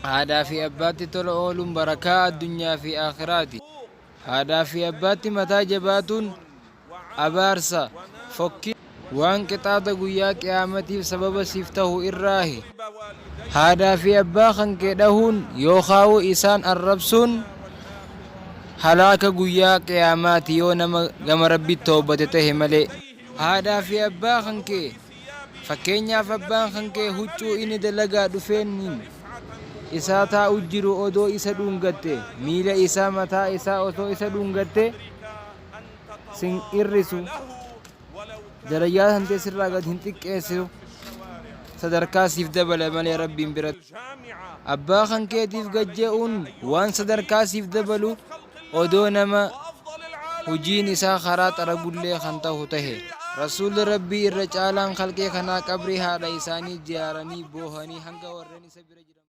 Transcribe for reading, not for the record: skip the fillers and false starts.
Haadhaa fi abbaatti tola ooluun barakaa addunyaa fi aakhiraati. Haadhaa fi abbaatti mataa jabaatuun abaarsa, fokkina. Waan qixaaxa guyyaa qiyaamatiif sababa siif tahu irraahi. Haadhaa fi abbaa kankee dhahuun yookaawuu isaan arrabsuun halaaka guyyaa qiyaamaati yoo nama gama Rabbitti tawbate tahe malee. Haadhaa fi abbaa kankee Fakkeenyaaf abbaan kankee huccuu inni dalagaa dhufeenin isaa taa'u jiru odoo isa dhungatte, miila isaa mataa isaa osoo isa dhungatte sin irrisu, darajaa tantee sirraa gad hin xiqqeessu, sadarkaa siif dabala malee Rabbiin biratti. Abbaa kankeetiif gad je'uun waan sadarkaa siif dabalu odoo nama hujiin isaa karaa xaragullee kan tahu tahe. Rasuulli Rabbii irra caalaan khalqii kanaa qabrii haadha isaanii ziyaaranii boohanii hanga warreen isa bira jiran.